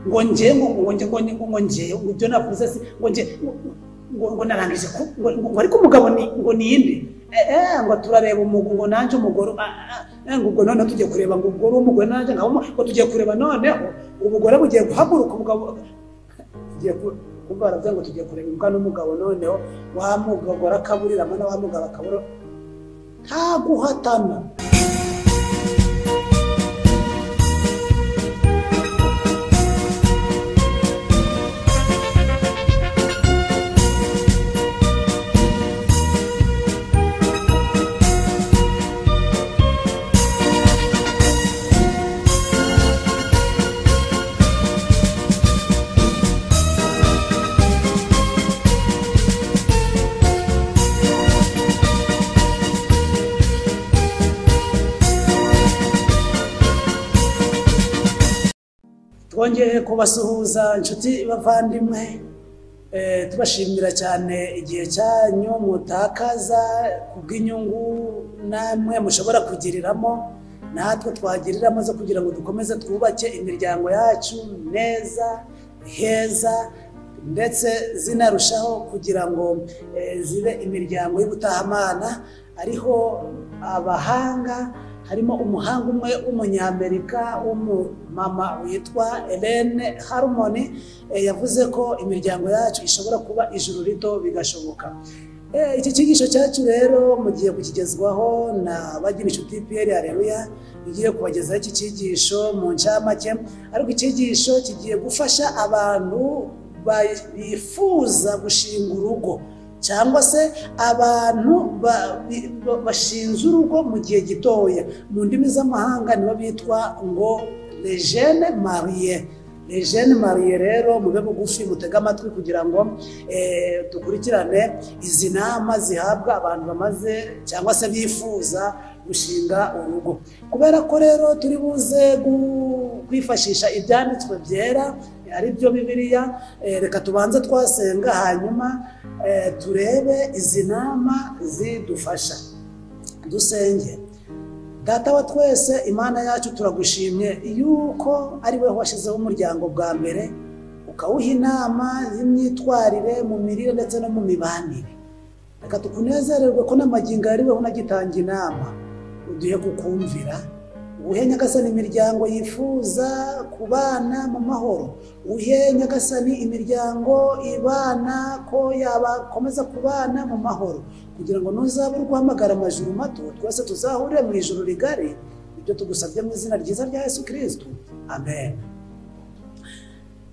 Ngo nje ngo nje ngo ngo nje ibyo navuze si ngo nje ngo narangije ngo ariko umugabo ni ngo ninde ngo turareba umugu ngo nanje umugore ngo ubwo none tugiye kureba ngo ubwo umugore nanje ngabo ngo tugiye kureba noneho umugore bugiye guhaguruka umugabo tugiye kumva baravuga ngo tugiye kureba imbwa n'umugabo noneho wa mugabo akaburira mana wa mugabo akabura nta guhatana. Twongeye kubasuhuza inshuti bavandimwe, tubashimira cyane igihe cyanyu mutakaza kubw'inyungu namwe mushobora kugiriramo natwe twagiriramo zo kugira ngo dukomeze twubake imiryango yacu neza heza, ndetse zinarushaho kugira ngo zibe imiryango y'ubutahamana. Ariho abahanga harimo umuhanga umwe w'umunyamerika w'umumama witwa Ellen Harmony, yavuze ko imiryango yacu ishobora kuba ijuru rito bigashoboka. Iki cyigisho cyacu rero mugiye kukigezwaho na Bagirinshuti Pierre Haleluya, igiye kubagezaho iki cyigisho mu ncamake, ariko icyigisho kigiye gufasha abantu bifuza gushinga urugo cyangwa se abantu bashinze urugo mu gihe gitoya. Mu ndimi z'amahanga nibo bitwa ngo les jeunes mariés. Les jeunes mariés rero mube bugufi mutega amatwi kugira ngo dukurikirane izi nama zihabwa abantu bamaze cyangwa se bifuza gushinga urugo. Kubera ko rero turi buze kwifashisha ibyanditswe byera ari byo Bibiliya, reka tubanze twasenga hanyuma turebe izi nama zidufasha. Dusenge. Data wa twese, Imana yacu, turagushimye yuko ari we washyizeho umuryango bwa mbere, ukawuha inama y'imyitwarire mu mirire ndetse no mu mibanire. Reka tukunezererwe ko n'amagingo ari we unagitanga inama, uduhe kukumvira. Uhe Nyagasani imiryango yifuza kubana mu mahoro, uhe Nyagasani imiryango ibana ko yabakomeza kubana mu mahoro, kugira ngo nuzabura guhamagara amajuru mato twese tuzahurire mu ijuru rigari. Ibyo tugusabye mu izina ryiza rya Yesu Kristo, amen.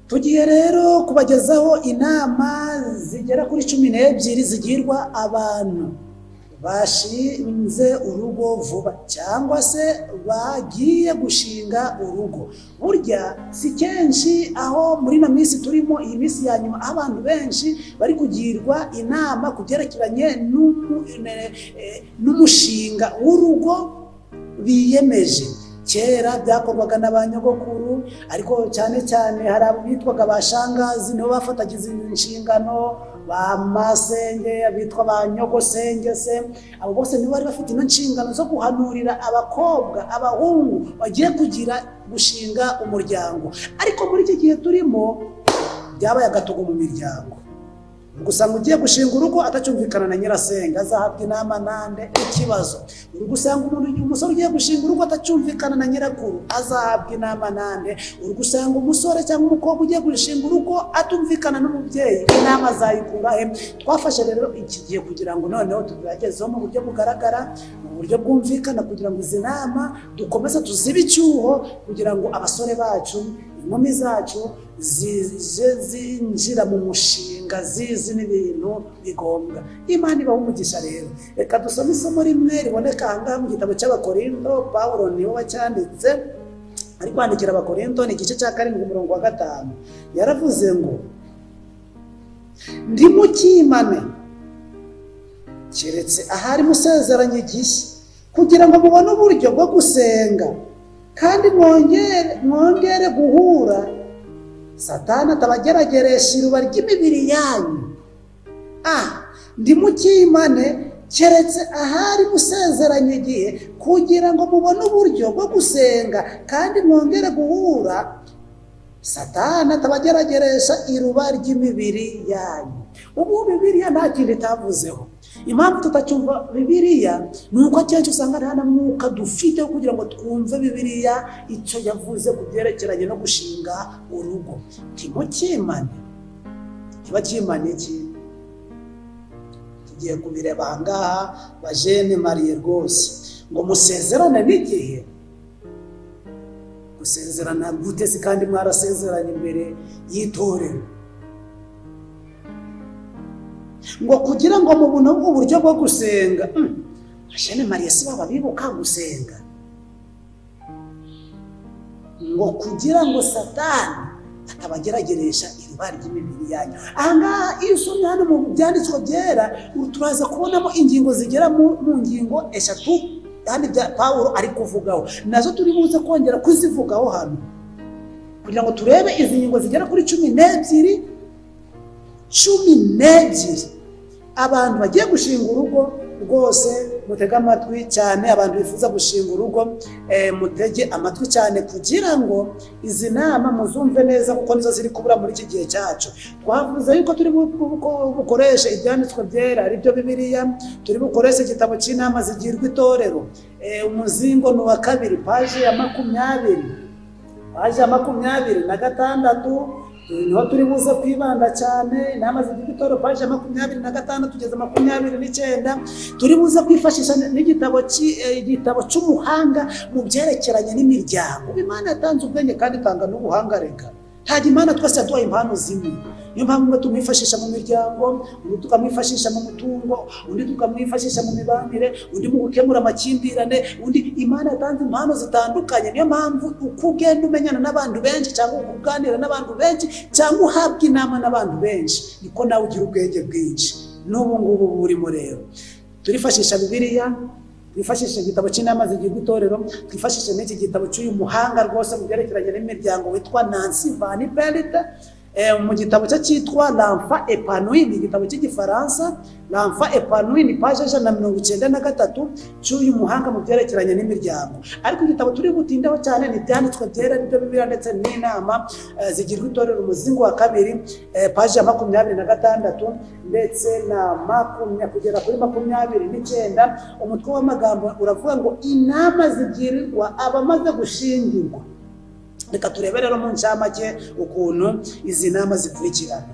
Tugiye rero kubagezaho inama zigera kuri 12 zigirwa abantu bashinze urugo vuba cyangwa se bagiye gushinga urugo. Burya si kenshi aho muri na minsi turimo, iyi minsi ya nyuma, abantu benshi bari kugirwa inama kubyerekeranye n'umushinga w'urugo biyemeje. Kera byakorwaga n'abanyogokuru, ariko cyane cyane hari abitwaga bashangazi nibo bafataga izi nshingano, ba masenge abitwa ba nyogosenge se, abo bose nibo bari bafite ino nshingano zo guhanurira abakobwa abahungu bagiye kugira gushinga umuryango. Ariko muri iki gihe turimo byabaye agatogo mu miryango, gusanga ugiye gushinga urugo atacyumvikana na nyirasenge azahabwa inama nande ikibazo. Uri gusanga umusore ugiye gushinga urugo atacyumvikana na nyirakuru azahabwa inama nande. Uri gusanga umusore cyangwa umukobwa ugiye gushinga urugo atumvikana n'umubyeyi, inama azayikura he? Twafashe rero iki gihe kugira ngo noneho tubibagezeho mu buryo bugaragara, mu buryo bwumvikana, kugira ngo izi nama dukomeze tuzibe icyuho, kugira ngo abasore bacu, inkumi zacu zinjira mu mushinga zizi n'ibintu bigombwa. Imana ibaha umugisha. Rero reka dusome isomo rimwe riboneka aha ngaha mu gitabo cy'Abakorinto. Pawulo niwe wacyanditse, ari kwandikira Abakorinto, ni igice cya 7 umurongo wa 5. Yaravuze ngo ndimukimane keretse ahari musezeranye igishya, kugira ngo mubone uburyo bwo gusenga kandi mwongere guhura, Satani atabagerageresha iruba ry'imibiri yanyu. Ndimukimane keretse ahari musezeranye igihe, kugira ngo mubone uburyo bwo gusenga kandi mwongere guhura, Satani atabagerageresha iruba ry'imibiri yanyu. Ubu Bibiliya nta kintu itavuzeho. Impamvu tutacyumva Bibiliya ni uko akenshi usanga nta na mwuka dufite kugira ngo twumve Bibiliya icyo yavuze ku byerekeranye no gushinga urugo. Ntimukimane. Kiba kimane iki? Tugiye kubireba aha ngaha bajene mariye rwose ngo musezerane n'igihe. Gusezerana gute se kandi mwarasezeranye imbere y'itorero? Ngo kugira ngo mubone uburyo bwo gusenga. Bajene mariye si baba bibuka gusenga. Ngo kugira ngo Satani atabagerageresha iruba ry'imibiri yanyu. Aha ngaha iyo usomye hano mu byanditswe byera turaza kubonamo ingingo zigera mu ngingo eshatu kandi bya Pawulo ari kuvugaho, nazo turi buze kongera kuzivugaho hano kugira ngo turebe izi ngingo zigera kuri 12 12. Abantu bagiye gushinga urugo rwose mutege amatwi cyane, abantu bifuza gushinga urugo mutege amatwi cyane kugira ngo izi nama muzumve neza, kuko nizo ziri kubura muri iki gihe cyacu. Twavuze yuko turi bukoreshe ibyanditswe byera ari byo Bibiliya, turi bukoreshe igitabo cy'inama zigirwa itorero, umuzingo ni uwa 2 paje ya 20, paje ya 26 niho turi buze kwibanda cyane. Inama zigirwa itorero paje ya 26 tugeze 29. Turi buze kwifashisha n'igitabo igitabo cy'umuhanga mu byerekeranye n'imiryango. Imana yatanze ubwenge kandi itanga n'ubuhanga. Reka ntabwo Imana twese yaduhaye impano zimwe. Niyo mpamvu umwe tumwifashisha mu miryango, undi tukamwifashisha mu mutungo, undi tukamwifashisha mu mibanire, undi mu gukemura amakimbirane, undi. Imana yatanze impano zitandukanye. Niyo mpamvu uko ugenda umenyana n'abantu benshi cyangwa uganira n'abantu benshi cyangwa uhabwa inama n'abantu benshi, niko nawe ugira ubwenge bwinshi. N'ubu ngubu burimo rero turifashisha Bibiliya, twifashisha igitabo cy'inama zigirwa itorero, twifashisha n'iki gitabo cy'uyu muhanga rwose mu byerekeranye n'imiryango witwa Nancy Van Pelt. Mu gitabo cye cyitwa L'enfant épanoui, ni igitabo cy'igifaransa. L'enfant épanoui ni paje 193 cy'uyu muhanga mu byerekeranye n'imiryango. Ariko igitabo turi butindeho cyane ni ibyanditswe byera n'ibyo Bibiliya ndetse n'inama zigirwa itorero, umuzingo wa 2 paje ya 26 ndetse na kugera kuri 29. Umutwe w'amagambo uravuga ngo inama zigirirwa abamaze gushingirwa. Reka turebe rero mu ncamake ukuntu izi nama zikurikirana.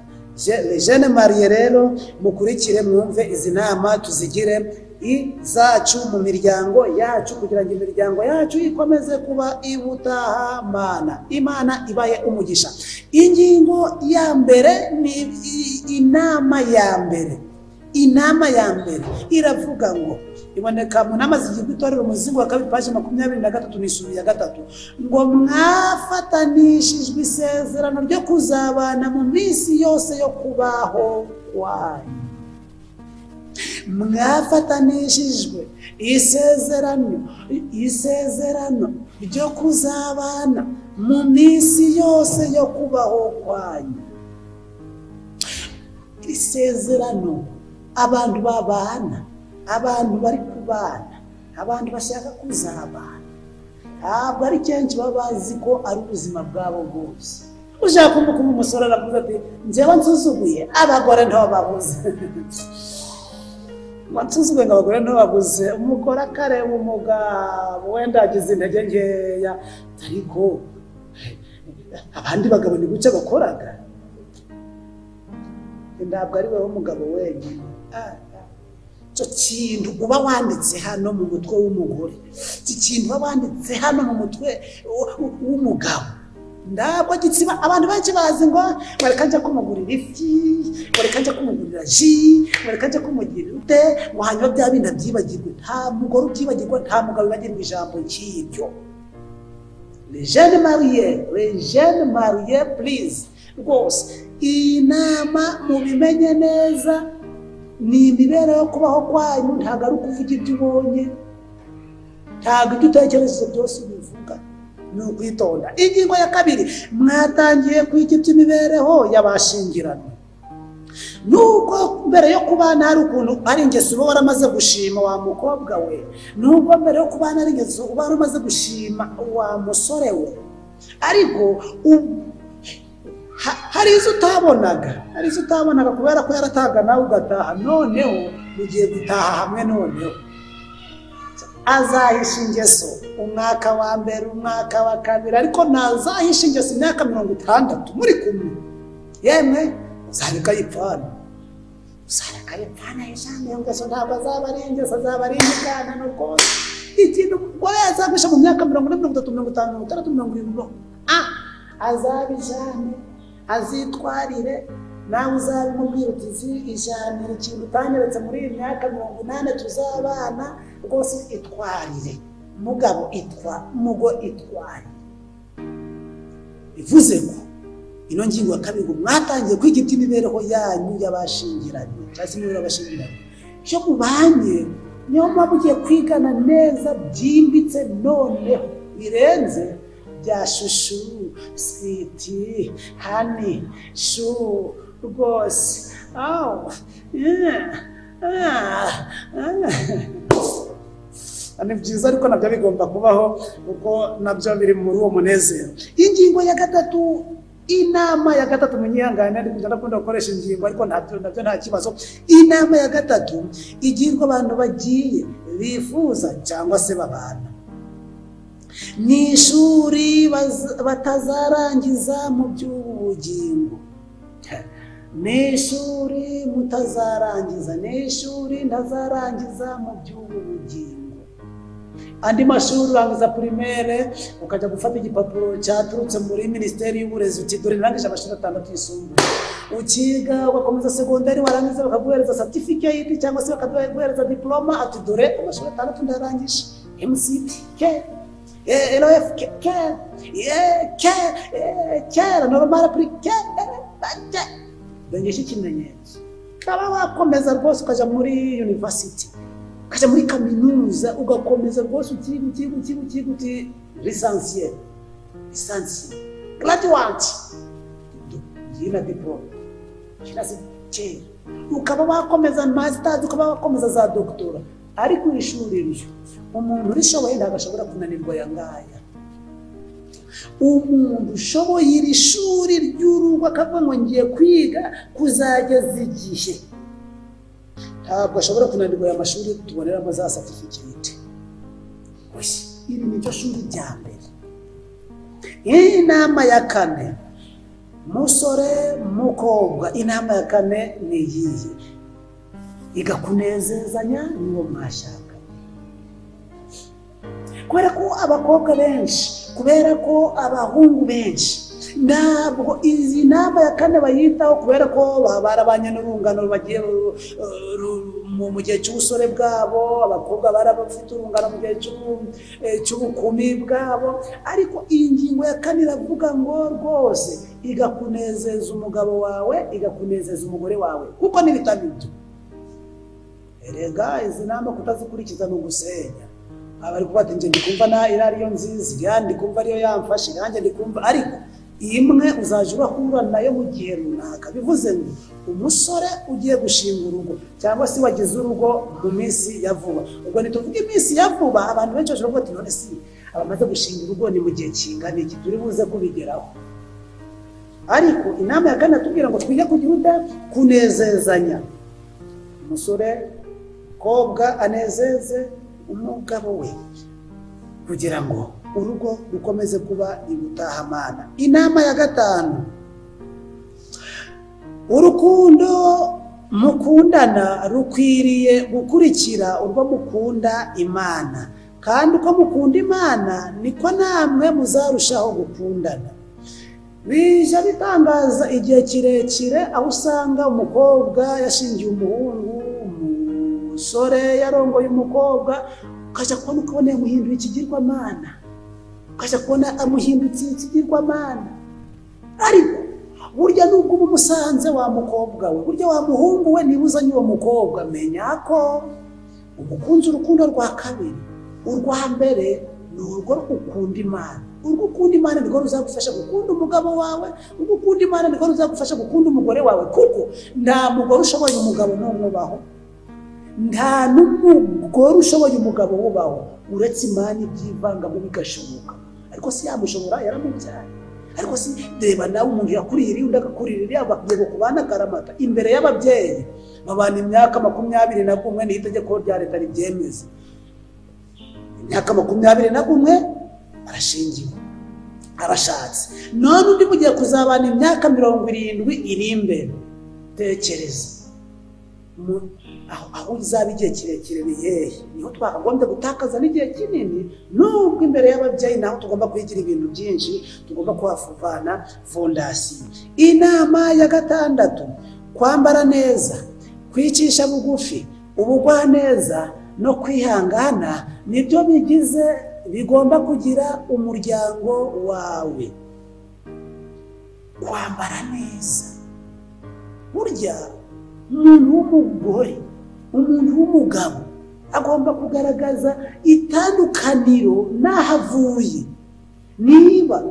Les jeunes mariés rero mukurikire mwumve izi nama, tuzigire izacu mu miryango yacu kugira ngo imiryango yacu ikomeze kuba ibutahamana, Imana ibaye umugisha. Ingingo ya mbere ni inama ya mbere. Inama ya mbere iravuga ngo iboneka mu nama zigirwa itorero, umuzingo wa 2 paje 23 n'isuri ya 3, ngo mwafatanishijwe isezerano ryo kuzabana mu minsi yose yo kubaho kwanyu. Mwafatanishijwe isezerano ryo kuzabana mu minsi yose yo kubaho kwanyu. Isezerano abantu babana, abantu bari kubana, abantu bashaka kuzabana, ntabwo ari kenshi baba bazi ko ari ubuzima bwabo bwose. Ushaka kumva umusore aravuze ati njyewe nsuzuguye abagore ntibababuze, ngo nsuzuguye ngo abagore ntibabuze. Umugore akareba umugabo wenda agize intege nkeya, ariko abandi bagabo ni guke bakoraga. Ntabwo ari wowe umugabo wenyine. Icyo kintu uba wanditse hano mu mutwe w'umugore, iki kintu uba wanditse hano mu mutwe w'umugabo, ntabwo gitsiba. Abantu benshi bazi ngo reka njya kumugurira ifi, reka njya kumugurira ji, reka njya kumugirira ute, ngo hanyuma bya bindi abyibagirwe. Nta mugore ubyibagirwa, nta mugabo wibagirwa ijambo nk'iryo. Les jeunes mariés, les jeunes mariés please, rwose iyi nama mubimenye neza. Ni imibereho yo kubaho kwanyu, ntabwo ari ukuvuga ibyo ubonye, ntabwo ibyo utekereje byose ubivuga, ni ukwitonda. Ingingo ya 2, mwatangiye kwiga iby'imibereho y'abashyingiranwe. Nubwo mbere yo kubana hari ukuntu ari ingeso uba waramaze gushima wa mukobwa we, nubwo mbere yo kubana ari ingeso uba waramaze gushima wa musore we, ariko Hari izo utabonaga, hari izo utabonaga kubera ko yarataga nawe ugataha, noneho mugiye gutaha hamwe. Noneho azahisha ingeso umwaka wa mbere, umwaka wa kabiri, ariko ntazahisha ingeso imyaka 60 muri kumwe. Yemwe uzareka yipfana, uzareka yipfana ijambo iyo ngeso ntabwo azaba ari ingeso, azaba ari ingana rwose. Ikintu umugore azaguhisha mu myaka 40, 30, 50, 60, 70, azabijane, azitwarire. Nawe uzabimubwira uti ijanire ikintu utanyeretse muri iyi myaka 80 tuzabana, rwose itwarire mugabo, itwa mugo itwarire. Bivuze ko ino ngingo ya kabiri ngo mwatangiye kwiga iby'imibereho yanyu y'abashingiranye cyangwa se imibereho y'abashingiranye, icyo mubanye niyo mpamvu ugiye kwigana neza byimbitse, noneho birenze bya chouchou, sweetie, honey, chou rwose. Ni byiza ariko nabyo bigomba kubaho kuko nabyo biri muri uwo munezero. Ingingo ya gatatu, inama ya gatatu, munyihangane ndi kugenda ndakunda gukoresha ingingo ariko nabyo nta kibazo. Inama ya gatatu igirwa abantu bagiye bifuza cyangwa se babana ni ishuri batazarangiza mu by'ubugingo. Ni ishuri mutazarangiza, ni ishuri ntazarangiza mu by'ubugingo. Andi mashuri urangiza primaire ukajya gufata igipapuro cyaturutse muri Minisiteri y'Uburezi uti dore narangije amashuri 6 yisumbuye, ukiga ugakomeza segonderi, warangiza bakaguhereza certificate cyangwa se bakaguhereza diploma, ati dore amashuri 6 ndarangije, MCT K LF K K K K normal appliqué, ndengesha ikimenyetso. Kaba wakomeza rwose ukajya muri university, ukajya muri kaminuza, ugakomeza rwose ukiga ukiga ukiga ukiga uti licencié, licencié, graduate, yina diploma, kera, ukaba wakomeza masters, ukaba wakomeza za doctora. Ariko ishuri ryo umuntu urishoboye ntabwo ashobora kunanirwa aya ngaya. Umuntu ushoboye iri shuri ry'urugo akavuga ngo ngiye kwiga kuzageza igihe, ntabwo ashobora kunanirwa aya mashuri tuboneramo za certificate. Iri ni ryo shuri rya mbere. Inama ya kane, musore mukobwa, inama ya kane ni iyihe? Igakunezezanya n'uwo mwashakanye. Kubera ko abakobwa benshi, kubera ko abahungu benshi ntabwo izi nama ya kane bayitaho, kubera ko barabanye n'urungano bagiye mu gihe cy'ubusore bwabo, abakobwa barabafite urungano mu gihe cy'ubukumi bwabo. Ariko iyi ngingo ya kane iravuga ngo rwose igakunezeza umugabo wawe, igakunezeza umugore wawe, kuko n'ibitabo ibyo. Erega izi nama kutazikurikiza ni ugusenya. Abari kuvuga ati nje ndikumva na irariyo nziza, iriya ndikumva ariyo yamfashe, nanjye ndikumva, ariko imwe uzaje urahura nayo mu gihe runaka. Bivuze ngo umusore ugiye gushinga urugo cyangwa se wagize urugo mu minsi ya vuba, ubwo ntituvuge iminsi ya vuba, abantu benshi bashobora kuvuga ati none si abamaze gushinga urugo ni mu gihe kingana iki, turi buze kubigeraho. Ariko inama ya kane atubwira ngo twige kugira kunezezanya. Umusore kobwa anezeze umugabo we kugira ngo urugo rukomeze kuba ibutahamana. Inama ya gatanu, urukundo mukundana rukwiriye gukurikira urwo mukunda Imana, kandi uko mukunda Imana niko namwe muzarushaho gukundana. Bija bitangaza igihe kirekire aho usanga umukobwa yashingiye umuhungu, umusore yarongoye umukobwa, ukajya kubona ukabona yamuhinduye ikigirwamana, ukajya kubona amuhindutse ikigirwamana. Ariko burya nubwo uba umusanze wa mukobwa we, burya wa muhungu we, niba uzanye uwo mukobwa, menya ko umukunzi urukundo rwa kabiri. Urwa mbere ni urwo ukunda Imana. Urwo ukunda Imana nirwo ruzagufasha gukunda umugabo wawe, urwo ukunda Imana nirwo ruzagufasha gukunda umugore wawe, kuko nta mugore ushoboye umugabo n'umwubaho, nta n'umugore ushoboye umugabo wubaho, uretse Imana ibyivangamo bigashoboka. Ariko si yamushobora, yaramubyaye. Ariko si reba nawe umuntu yakuriye iri undi agakurira iri, bagiye kubana akaramata imbere y'ababyeyi, babana imyaka 21, ni itegeko rya leta ribyemeza. Imyaka 21 arashingiwe, arashatse. None undi mugiye kuzabana imyaka 70 iri imbere. Tekereza aho uzaba igihe kirekire ni hehe? Niho twakagombye gutakaza n'igihe kinini, nubwo imbere y'ababyeyi naho tugomba kwigira ibintu byinshi, tugomba kuhavana fondasiyo. Inama ya gatandatu, kwambara neza, kwicisha bugufi, ubugwaneza no kwihangana nibyo bigize bigomba kugira umuryango wawe. Kwambara neza, burya umuntu w'umugore, umuntu w'umugabo agomba kugaragaza itandukaniro n'ahavuye. Niba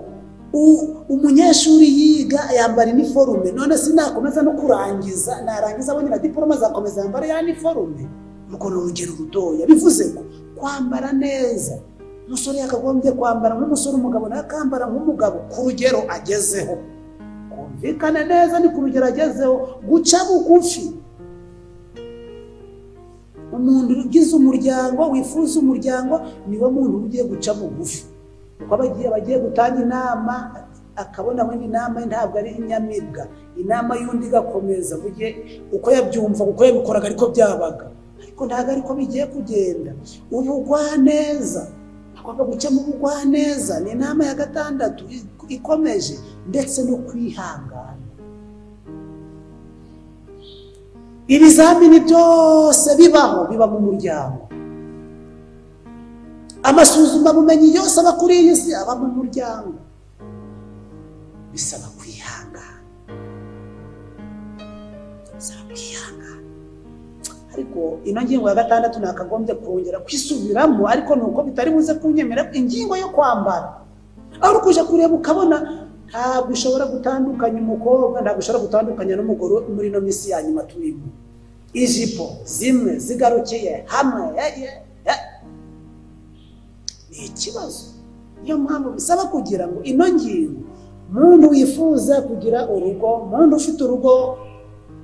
umunyeshuri yiga yambara iniforume, none sinakomeza no kurangiza, narangiza abonye na diplome azakomeza yambara ya iniforume. Urwo ni urugero rutoya. Bivuze ko kwambara neza, umusore yakagombye kwambara nk'umusore, umugabo nawe akambara nk'umugabo ku rugero agezeho. Kumvikana neza ni ku rugero agezeho. Guca bugufi, umuntu ugize umuryango, wifuza umuryango, niwe muntu ugiye guca bugufi. Uko abagiye gutanga inama akabona wenda inama ntabwo ari inyamibwa, inama y'undi igakomeza uko yabyumva, uko yabikoraga ariko byabaga, ariko ntabwo ariko bigiye kugenda. Ubugwaneza, agomba guca mu bugwaneza, ni inama ya gatandatu ikomeje, ndetse no kwihangana. Ibizamini byose bibaho biba mu muryango. Amasuzumabumenyi yose aba kuri iyi si aba mu muryango. Bisaba kwihangana, bisaba kwihangana. Ariko ino ngingo ya gatandatu nakagombye kongera kwisubiramo, ariko nuko bitari buze kunyemera. Ingingo yo kwambara, aho uri kuja kureba ukabona ntabwo ushobora gutandukanya umukobwa, ntabwo ushobora gutandukanya n'umugore muri ino minsi ya nyuma turimo. Ijipo zimwe zigarukiye hamwe, ni ikibazo. Niyo mpamvu bisaba kugira ngo ino ngingo, muntu wifuza kugira urugo, muntu ufite urugo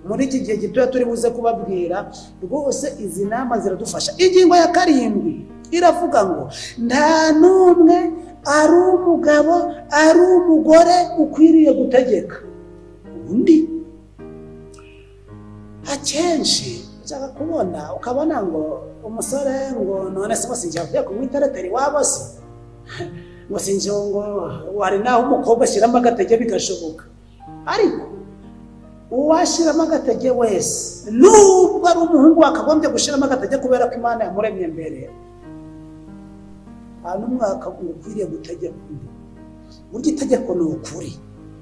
muri iki gihe gitoya turi buze kubabwira, rwose izi nama ziradufasha. Ingingo ya karindwi iravuga ngo nta n'umwe, ari umugabo ari umugore, ukwiriye gutegeka undi. Akenshi ushaka kubona ukabona ngo umusore ngo none se sinjya kuya kumwiteretera iwabo se, ngo sinjya ngo wari naho umukobwa ashyiramo agatege bigashoboka. Ariko uwashyiramo agatege wese, nubwo ari umuhungu wakagombye gushyiramo agatege kubera ko Imana yamuremye mbere, nta n'umwe ukwiriye gutegeka undi. Burya itegeko ni ukuri,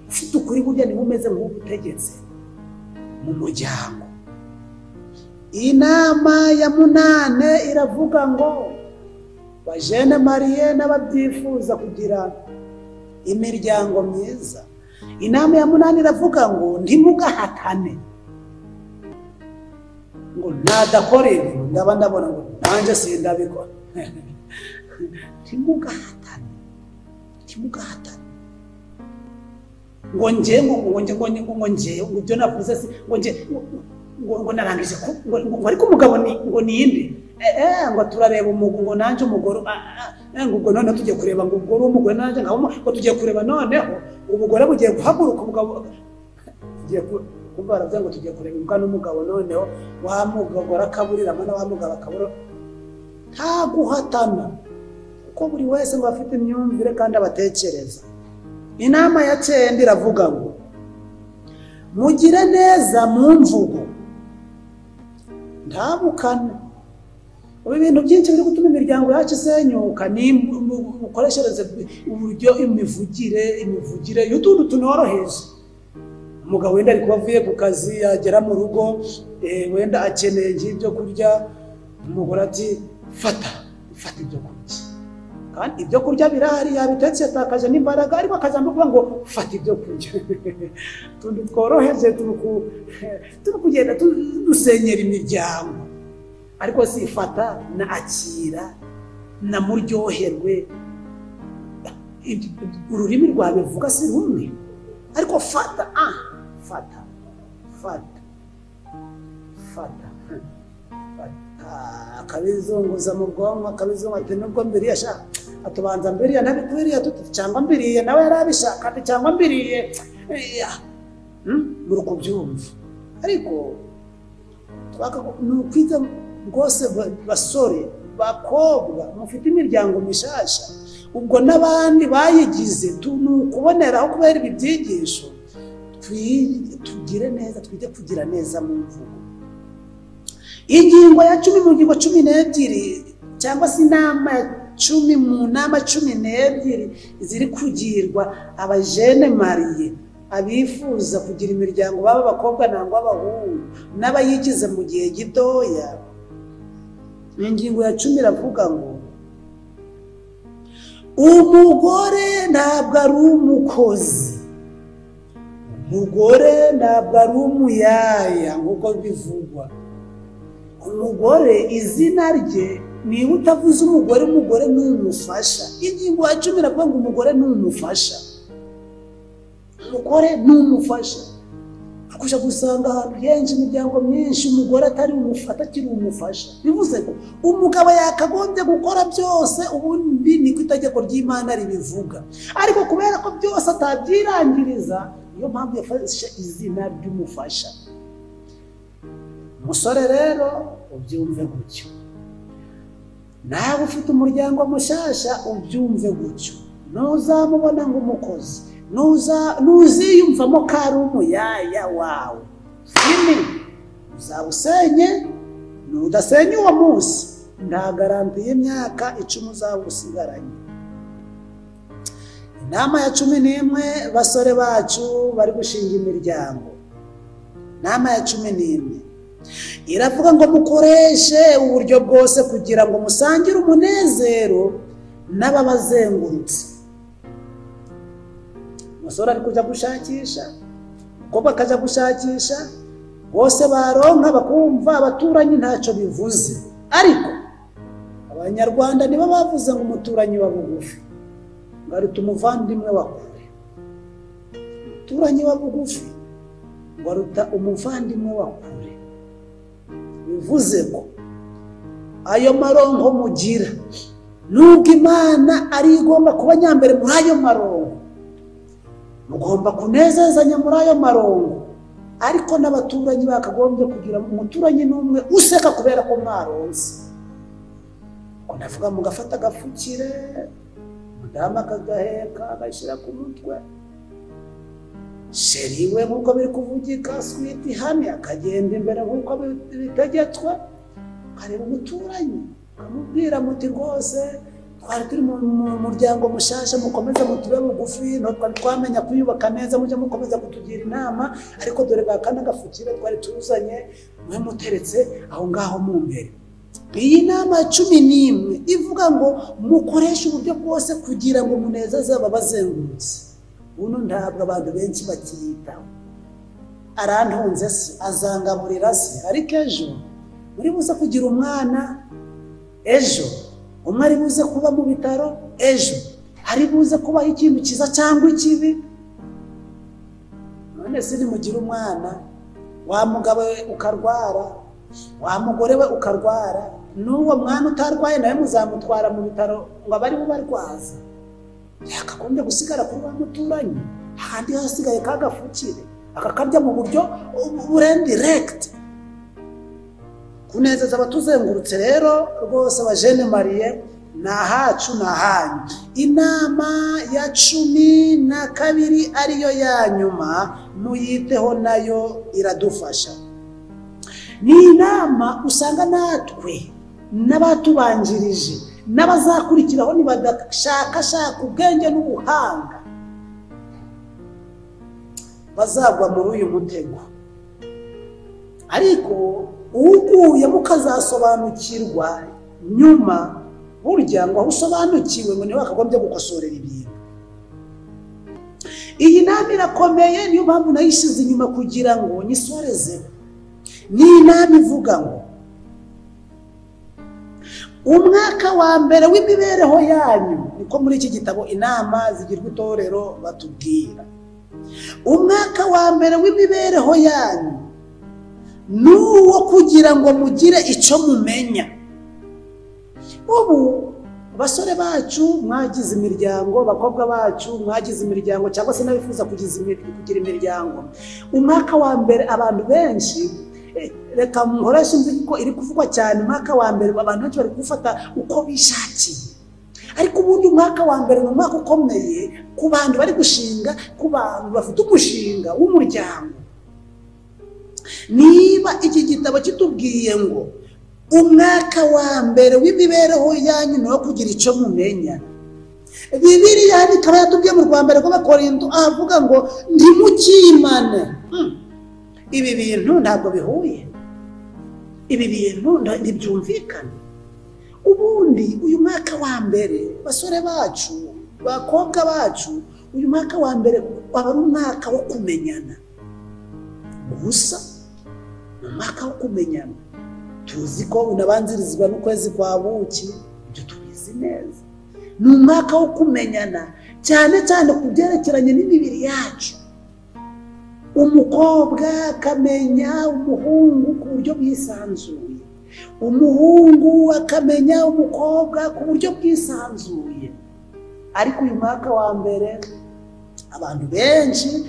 ufite ukuri burya niba umeze nk'ugutegetse mu muryango. Inama ya munane iravuga ngo bajene mariye n'ababyifuza kugira imiryango myiza. Inama ya munane iravuga ngo ntimugahatane, ngo nadakora ibi ndaba ndabona ngo nanjye sindabikora. Ntimugahatane, ntimugahatane ngo nge ngo ngo ngo ngo nge ngo ibyo navuze si ngo nge ngo narangije ngo ariko umugabo ni ngo ninde, ngo turareba umugabo ngo nanje umugore, ngo ubwo none tugiye kureba ngo ubwo umugore nanje nkabo ngo tugiye kureba noneho umugore bugiye guhaguruka umugabo tugiye kumva baravuga ngo tugiye kureba imbwa n'umugabo, noneho wa mugabo akaburira na wa mugabo akabura. Nta guhatana, kuko buri wese ngo afite imyumvire kandi abatekereza. Inama ya cyenda iravuga ngo mugire neza mu mvugo, ntabukane. Ubu ibintu byinshi biri gutuma imiryango yacu isenyuka ni mukoreshereze uburyo imivugire y'utuntu tunoroheje. Umugabo wenda ari kuba avuye ku kazi yagera mu rugo, wenda akeneye nk'ibyo kurya, umugore ati fata ibyo kurya. Kandi ibyo kurya birahari, yabitetse yatakaje n'imbaraga, ariko akajya kuvuga ngo fata ibyo kurya. Utuntu tworoheje turi kugenda dusenyera imiryango. Ariko si fata na akira na muryoherwe. Ururimi rwabivuga si rumwe, ariko fata fata fata fata fata, akabizunguza mu bwonko, akabizunguza ati nubwo mbiriye sha, atubanza mbiriye ntabikwiriye tuti cyangwa mbiriye nawe yarabishaka ati cyangwa mbiriye, muri kubyumva. Ariko ni ukwiga rwose basore bakobwa mufite imiryango mishasha, ubwo n'abandi bayigize ni ukuboneraho kubera ibi byigisho, tugire neza, twige kugira neza mu mvugo. Ingingo ya 10 mu ngingo 12 cyangwa se inama ya 10 mu nama 12 ziri kugirwa abajene mariye abifuza kugira imiryango, baba abakobwa nangwa abahungu n'abayigize mu gihe gitoya. Ingingo ya 10 iravuga ngo umugore ntabwo ari umukozi, umugore ntabwo ari umuyaya nk'uko bivugwa. Umugore izina rye, niba utavuze umugore, umugore ni umufasha. Ingingo ya 10 iravuga ngo umugore ni umufasha, umugore ni umufasha. Kuja gusanga ahantu henshi imiryango myinshi umugore atari umufata akiri umufasha. Bivuze ko umugabo yakagombye gukora byose, ubundi niko itegeko ry'Imana ribivuga, ariko kubera ko byose atabyirangiriza, niyo mpamvu yafashe izina ry'umufasha. Umusore rero ubyumve gutyo, nawe ufite umuryango mushasha ubyumve gutyo, ntuzamubona ngo umukozi, nuziyumvamo ko ari umuyaya wawe, fini uzawusenye. Nudasenya uwo munsi nta garanti y'imyaka 10 uzaba usigaranye. Inama ya 11 basore bacu bari gushinga imiryango, inama ya 11 iravuga ngo mukoreshe uburyo bwose kugira ngo musangire umunezero n'ababazengurutse. Umusore ari kujya gushakisha, umukobwa akajya gushakisha, bose baronka bakumva abaturanyi ntacyo bivuze. Ariko Abanyarwanda nibo bavuze ngo umuturanyi wa bugufi ngo aruta umuvandimwe wa kure. Umuturanyi wa bugufi ngo aruta umuvandimwe wa kure. Bivuze ko ayo maronko mugira, nubwo Imana ari igomba kuba nyambere muri ayo maronko, mugomba kunezezanya muri ayo marongo, ariko n'abaturanyi bakagombye kugira umuturanyi n'umwe useka kubera ko mwaronse. Ko ndavuga mugafata agafukire, mudamu akagaheka agashyira ku mutwe, sheri we nk'uko biri kuvugika switi hane akagenda imbere nk'uko bitegetswe, akareba umuturanyi akamubwira muti rwose twari turi mu muryango mushasha, mukomeze mutube bugufi, twari twamenya kwiyubaka neza, mujye mukomeza kutugira inama, ariko dore bakana gafukire twari tuzanye mwe muteretse aho ngaho mu mbere. Iyi nama 11 ivuga ngo mukoreshe uburyo bwose kugira ngo munezeze ababazengurutse. Buno ntabwo abantu benshi bakiyitaho, arantunze se, azangaburira se, ariko ejo muri buze kugira umwana, ejo umwe ari buze kuba mu bitaro, ejo ari buze kubaho ikintu cyiza cyangwa ikibi. None se nimugira umwana, wa mugabo we ukarwara, wa mugore we ukarwara, n'uwo mwana utarwaye nawe muzamutwara mu bitaro ngo abari bubarwaza, yakagombye gusigara kuri wa muturanyi, ahandi hasigaye kagafukire akakarya mu buryo burendirect. Kunezeza abatuzengurutse rero rwose abajene mariye ni ahacu ni ahanyu. Inama ya 12 ariyo ya nyuma muyiteho, nayo iradufasha. Ni inama usanga natwe n'abatubanjirije n'abazakurikiraho nibadashakashaka ubwenge n'ubuhanga bazagwa muri uyu mutego. Ariko uguye mukazasobanukirwa nyuma, burya ngo aho usobanukiwe ngo niwe wakagombye gukosorera ibintu. Iyi nama irakomeye, niyo mpamvu nayishyize inyuma kugira ngo nyisorezeho. Ni inama ivuga ngo Umwaka wa mbere w'imibereho yanyu, niko muri iki gitabo Inama Zigirwa Itorero batubwira. Umwaka wa mbere w'imibereho yanyu ni uwo kugira ngo mugire icyo mumenya. Ubu basore bacu mwagize imiryango, bakobwa bacu mwagize imiryango, cyangwa se n'abifuza kugira imiryango, umwaka wa mbere abantu benshi, reka nkoreshe imvugo iri kuvugwa cyane, umwaka wa mbere abantu benshi bari gufata uko bishakiye. Ariko ubundi umwaka wa mbere ni umwaka ukomeye ku bantu bari gushinga, ku bantu bafite umushinga w'umuryango. Niba iki gitabo kitubwiye ngo umwaka wa mbere w'imibereho yanyu ni uwo kugira icyo mumenya, Bibiliya ikaba yatubwiye mu rwa mbere rw'Abakorinto avuga ngo ntimukimane. Ibi bintu ntabwo bihuye, ibi bintu ntibyumvikana. Ubundi uyu mwaka wa mbere, basore bacu, bakobwa bacu, uyu mwaka wa mbere waba ari umwaka wo kumenyana gusa. Ni umwaka wo kumenyana. Tuzi ko unabanzirizwa n'ukwezi kwa buki, ibyo tubizi neza. Ni umwaka wo kumenyana cyane cyane ku byerekeranye n'imibiri yacu. Umukobwa akamenya umuhungu ku buryo bwisanzuye, umuhungu akamenya umukobwa ku buryo bwisanzuye. Ariko uyu mwaka wa mbere abantu benshi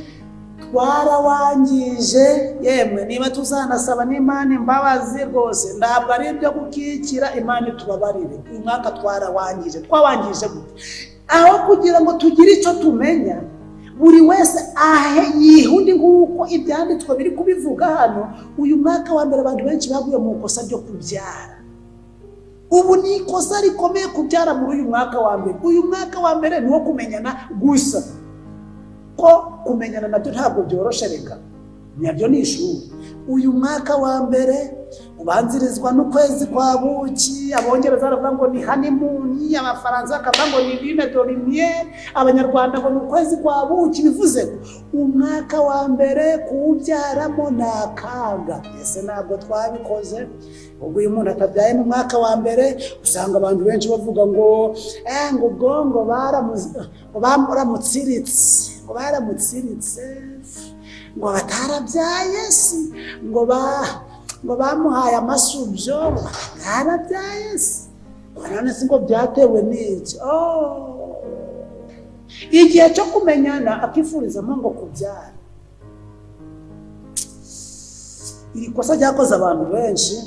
twarawangije. Yemwe niba tuzanasaba n'Imana imbabazi rwose, ntabwo ari ibyo gukikira, Imana itubabarire. Uyu mwaka twarawangije. Twawangije gute? Aho kugira ngo tugire icyo tumenya, buri wese ahe yihundi nk'uko ibyanditswe biri kubivuga hano. Uyu mwaka wa mbere abantu benshi baguye mu ikosa ryo kubyara. Ubu ni ikosa rikomeye kubyara muri uyu mwaka wa mbere. Uyu mwaka wa mbere ni uwo kumenyana gusa. Ko kumenyana nabyo ntabwo byoroshe, reka nabyo ni ishuri. Uyu mwaka wa mbere ubanzirizwa n'ukwezi kwa buki. Abongereza baravuga ngo ni honeymoon, Abafaransa bakavuga ngo ni lune de miel, Abanyarwanda ngo ni ukwezi kwa buki. Bivuze ko umwaka wa mbere kuwubyaramo ni akaga. Ese ntabwo twabikoze? Ubwo uyu muntu atabyaye mu mwaka wa mbere, usanga abantu benshi bavuga ngo ngo ubwo ngo baramutsiritse, ngo baramutsiritse, ngo batarabyaye si, ngo bamuhaye amasubyo, ngo batarabyaye si, ngo none si ngo byatewe n'iki? Igihe cyo kumenyana akifurizamo ngo kubyara. Iri kosa ryakoze abantu benshi,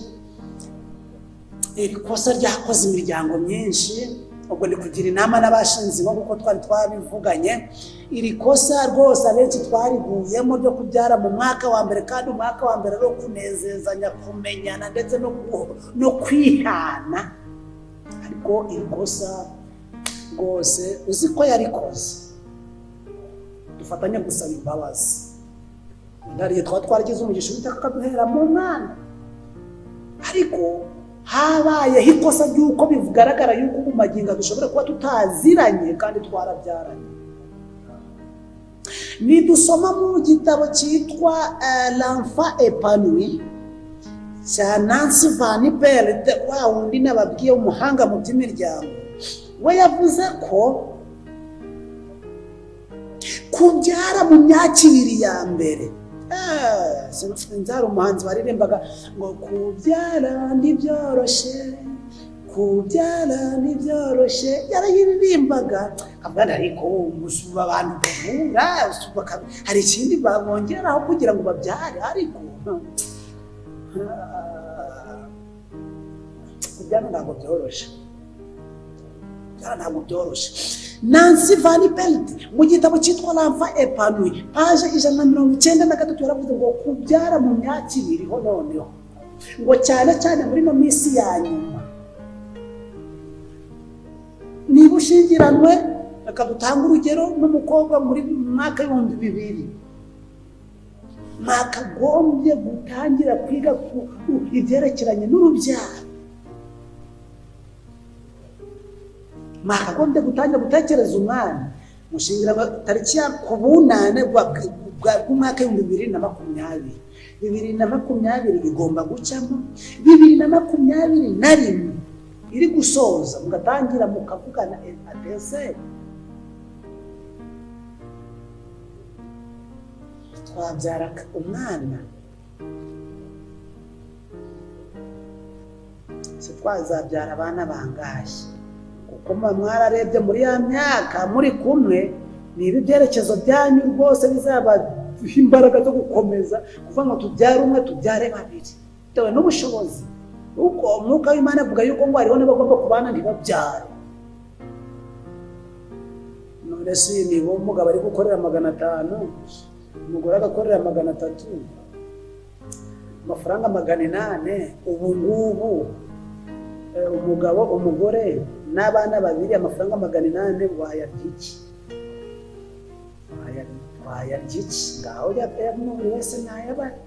iri kosa ryakoze imiryango myinshi. Ubwo ni kugira inama n'abashinzi nko kuko twari twabivuganye. Iri kosa rwose abenshi twariguyemo ryo kubyara mu mwaka wa mbere, kandi umwaka wa mbere wo kunezezanya, kumenyana ndetse no kwihana. Ariko iri kosa rwose uzi ko yarikoze, dufatanye gusaba imbabazi. Ndariye twaba twaragize umugisha Uwiteka akaduhera mu mwana, ariko habayeho ikosa ry'uko bigaragara yuko mu magingo dushobora kuba tutaziranye kandi twarabyaranye. Nidusoma mu gitabo cyitwa L'Enfant Épanoui cya Nancy Van Pelt, wa wundi nababwiye umuhanga mu by'imiryango, we yavuze ko kubyara mu myaka ibiri ya mbere, sinzara umuhanzi waririmbaga ngo kubyara ntibyoroshe, kubyara ntibyoroshe, yarayiririmbaga avuga ariko umusuba abantu bavura, hari ikindi babongeraho kugira ngo babyare, ariko kubyara ntabwo byoroshe, kubyara ntabwo byoroshe. Nancy Van Pelt mu gitabo cyitwa L'Enfant Épanoui, page 193, yaravuze ngo kubyara mu myaka ibiri ho noneho, ngo cyane cyane muri no minsi ya nyuma, niba ushyingiranwe, reka dutange urugero n'umukobwa muri mwaka 2000, mwakagombye gutangira kwiga ibyerekeranye n'urubyaro, mwakagombye gutangira gutekereza umwana. Mushingira tariki ya ku bunane bw'umwaka 2020, 2020 igomba gucamo, 2021 iri gusoza, mugatangira mukavugana atese twabyara umwana, se twazabyara abana bangahe? Kuko mwararebye muri ya myaka muri kumwe, niba ibyerekezo byanyu rwose bizabaha imbaraga zo gukomeza kuvuga ngo tubyare umwe tubyare babiri, bitewe n'ubushobozi. Uko umwuka w'Imana avuga yuko ngo hariho n'abagomba kubana ntibabyare. None si niba umugabo ari gukorera 500, umugore agakorera 300, amafaranga 800, ubu ngubu umugabo umugore n'abana babiri amafaranga 800 wayarya iki? Wayarya iki? Ngaho buri wese nayabara.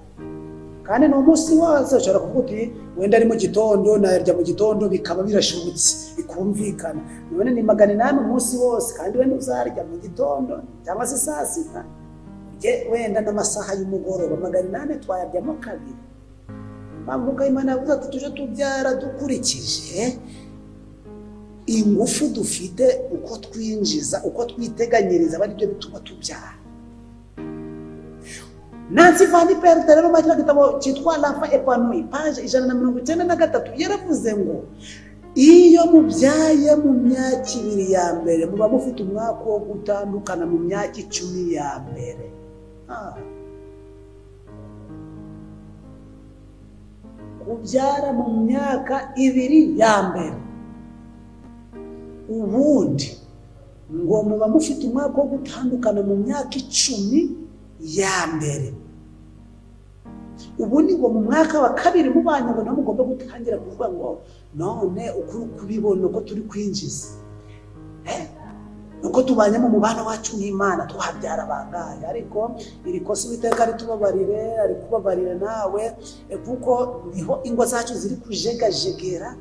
Kandi ni umunsi wose ushobora kuvuga uti wenda ari mu gitondo nayarya mu gitondo, bikaba birashobotse bikumvikana. None ni 800 umunsi wose, kandi wenda uzarya mu gitondo cyangwa se saa sita, wenda n'amasaha y'umugoroba, 800 twayaryamo kabiri. Mpamvu Imana yavuze ati tuje tubyara dukurikije ingufu dufite, uko twinjiza, uko twiteganyiriza, bari byo bituma tubyara. Nancy Van Pelt rero mu gitabo cyitwa L'Enfant Épanoui, page 193, yaravuze ngo iyo mubyaye mu myaka 2 ya mbere muba mufite umwaka wo gutandukana mu myaka 10 ya mbere. Kubyara mu myaka 2 ya mbere, ubundi ngo muba mufite umwaka wo gutandukana mu myaka 10 ya mbere. Ubundi ngo mu mwaka wa 2 mubanye ngo mugomba gutangira kuvuga ngo none ukuri kubibona uko turi kwinjiza, uko tubanye mu mubano wacu n'Imana twabyara bangahe. Ariko iri kosa Uwiteka ritubabarire, ari kubabarire nawe, kuko niho ingo zacu ziri kujegajegera,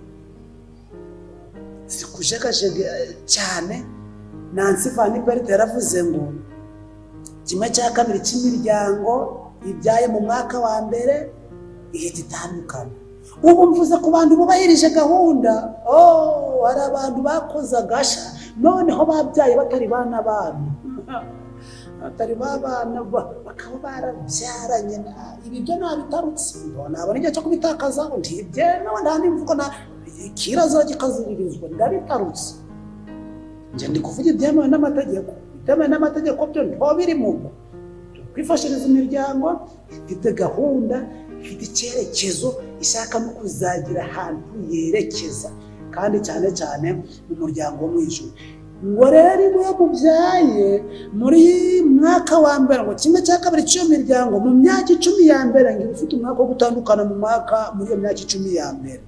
ziri kujegajegera cyane. Nancy Van Pelt yaravuze ngo 1/2 cy'imiryango ibyaye mu mwaka wa mbere ihita itandukana. Ubu mvuze ku bantu bubahirije gahunda. Hari abantu bakoze agasha noneho babyaye batari bana bana, batari babana, bakaba barabyaranye. Ibi byo nabitarutse, nabona igihe cyo kubitakaza ntibyemewe, nta n'imvugo na kirazira kikaziririzwa, ndabitarutse. Njye ndi kuvuga ibyemewe n'amategeko. Ibyemewe n'amategeko byo nto biri mu kwifashiriza imiryango ifite gahunda, ifite icyerekezo, ishaka no kuzagira ahantu yerekeza, kandi cyane cyane mu muryango wo mu ijuru. Ngo rero iyo mubyaye muri mwaka wa mbere, ngo 1/2 cy'iyo miryango mu myaka 10 ya mbere ngo ufite umwaka wo gutandukana mu mwaka muri iyo myaka 10 ya mbere.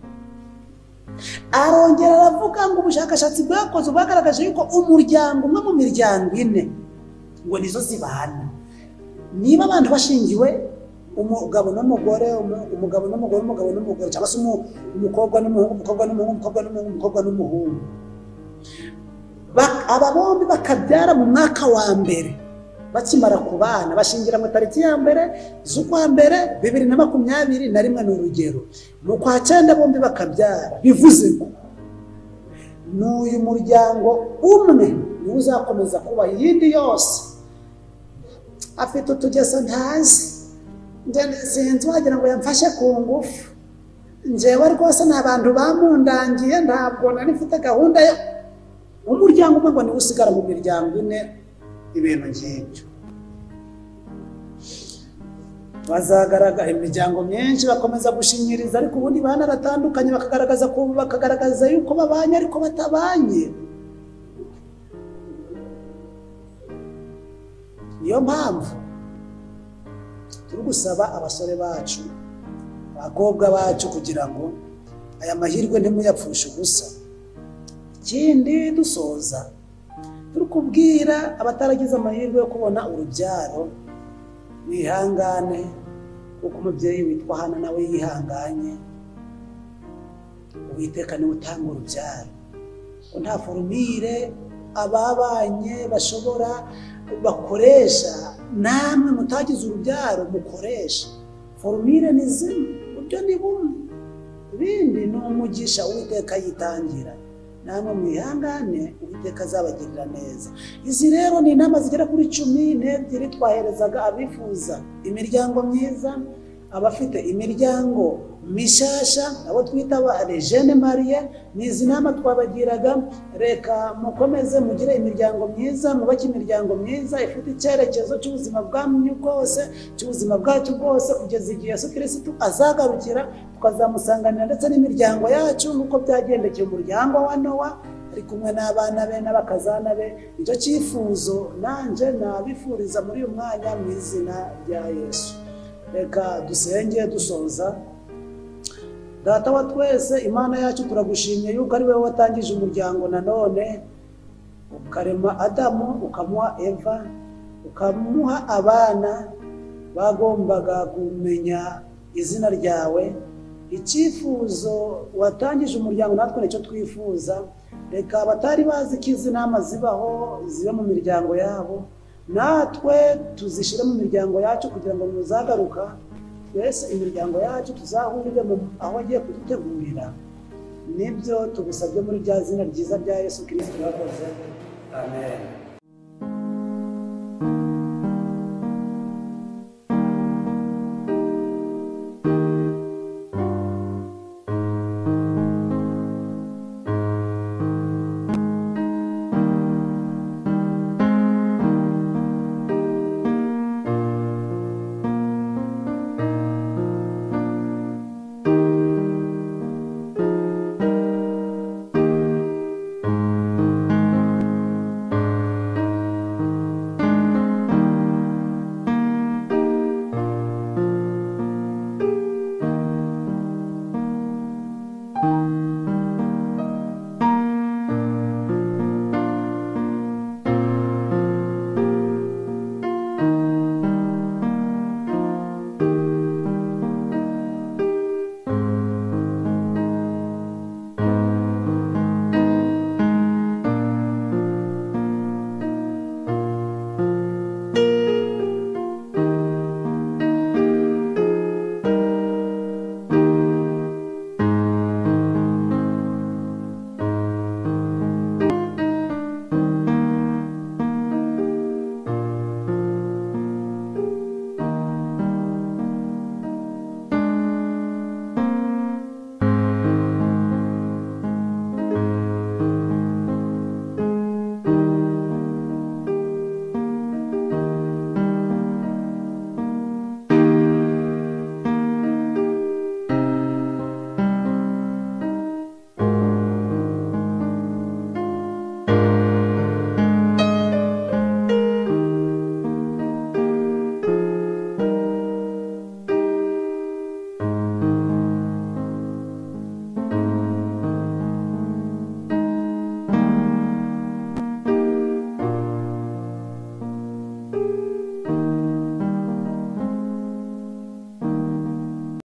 Arongera aravuga ngo ubushakashatsi bwakozwe bwagaragaje yuko umuryango umwe mu miryango 4 ngo nizo zibana. Niba abantu bashingiwe umugabo n'umugore, umugabo n'umugore, umugabo n'umugore, cyangwa se umukobwa n'umuhungu, umukobwa n'umuhungu, umukobwa n'umuhungu, umukobwa n'umuhungu, aba bombi bakabyara mu mwaka wa mbere bakimara kubana, bashingira mu tariki ya 1 z'ukwa mbere 2021 ni urugero, mu kwa 9 bombi bakabyara, bivuze ko n'uyu muryango umwe niwo uzakomeza kuba iyindi yose. Afite utugeso ntazi, sinzi wagira ngo yamfashe ku ngufu, njyewe rwose ni abantu bamundangiye, ntabwo nari mfite gahunda yo. Umuryango umwe ngo niwo usigara mu miryango 4. Ibintu nk'ibyo bazagaragara imiryango myinshi bakomeza gushinyiriza, ariko ubundi banaratandukanye, bakagaragaza yuko babanye ariko batabanye. Niyo mpamvu turi gusaba abasore bacu, abakobwa bacu, kugira ngo aya mahirwe ntimuyapfushe ubusa. Ikindi dusoza turi kubwira abataragize amahirwe yo kubona urubyaro, wihangane, kuko umubyeyi witwa Hana nawe yihanganye. Uwiteka niwe utanga urubyaro, ko nta forumire ababanye bashobora bakoresha, namwe mutagize urubyaro mukoresha forumire ni zimwe, uburyo ni bumwe. Ibindi ni umugisha Uwiteka yitangira. Namwe mwihangane, Uwiteka azabagirira neza. Izi rero ni inama zigera kuri 12 twaherezaga abifuza imiryango myiza, abafite imiryango mishasha, abo twita ba jeunes mariés. Ni izi nama twabagiraga. Reka mukomeze mugire imiryango myiza, mwubake imiryango myiza ifite icyerekezo cy'ubuzima bwanyu bwose, cy'ubuzima bwacu bwose, kugeza igihe Yesu Kirisitu azagarukira tukazamusanganira ndetse n'imiryango yacu, nk'uko byagendekeye umuryango wa Nowa ari kumwe n'abana be n'abakazana be. Nicyo cyifuzo nanjye nabifuriza muri uyu mwanya mu izina rya Yesu. Reka dusenge dusoza. Data wa twese, Imana yacu, turagushimye yuko ari wowe watangije umuryango nanone, ukarema Adamu, ukamuha Eva, ukamuha abana bagombaga kumenya izina ryawe. Icyifuzo watangije umuryango natwe nicyo twifuza. Reka abatari bazi ko izi nama zibaho zibe mu miryango yabo, natwe tuzishyire mu miryango yacu, kugira ngo muzagaruka twese imiryango yacu tuzahurire aho agiye kudutegurira. Nibyo tugusabye muri rya zina ryiza rya Yesu Kirisito. Urakoze, amen.